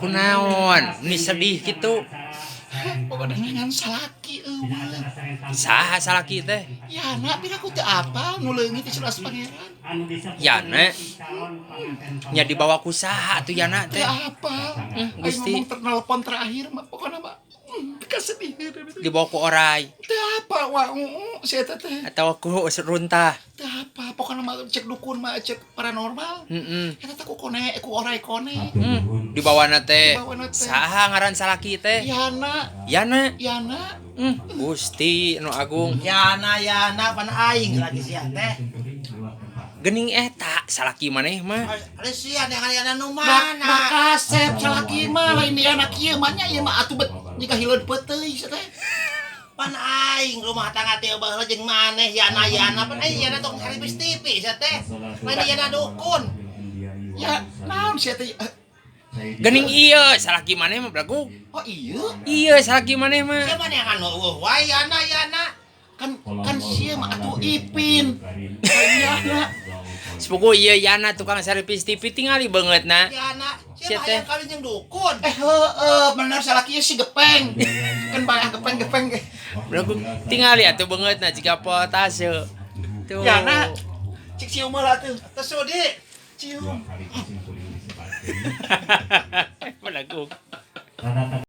Kunaon? Ni sedih gitu. Pokoknya ngan salaki eueuh. Saha salaki teh? Yana, pira ku teu apal nu leungit di Cilas Pangeran. Yana. Nya dibawa ku saha atuh Yana Teu teh? apal. Aing Gusti. ngomong nelpon terakhir mah pokoknya mah kasedihan. Dibawa ku orai Teu apa wa uu si eta teh. Atau ku runtah. Teu apa, pokoknya mah cek dukun mah cek paranormal. Eta teh ku kone, ku orai kone. Dibawana teh. Dibawana teh. Saha ngaran salaki teh? Yana. Yana. Yana. Gusti nu agung. Yana Yana pan aing lagi sia teh. Gening eta salaki maneh mah. Ari sia dengan Yana nu Bak mana? Bakasep salaki mah lain Yana kieu mah nya ieu mah atuh bet jika hileud peuteuy sia teh. Pan aing rumah tangga teh baheula jeung maneh Yana Yana pan aing Yana tong servis TV sia teh. Lain Yana dukun. Ya naon sia teh? Gening ieu salaki maneh mah belagu. Oh iya. Iya, salaki maneh mah. Sia maneh anu eueuh wae Yana Yana. Kan kan sia mah atuh Ipin. Lain Yana. Sepugu ieu Yana tukang servis TV, tingali beungeutna. Yana Sia sia mah teh. hayang kawin jeung dukun. Eh heeh, bener salaki si gepeng. Kan banyak gepeng-gepeng. Belagu tingali atuh beungeutna jiga potase. Tuh. Yana, cik cium lah tuh. Teu sudi. Cium. Belagu.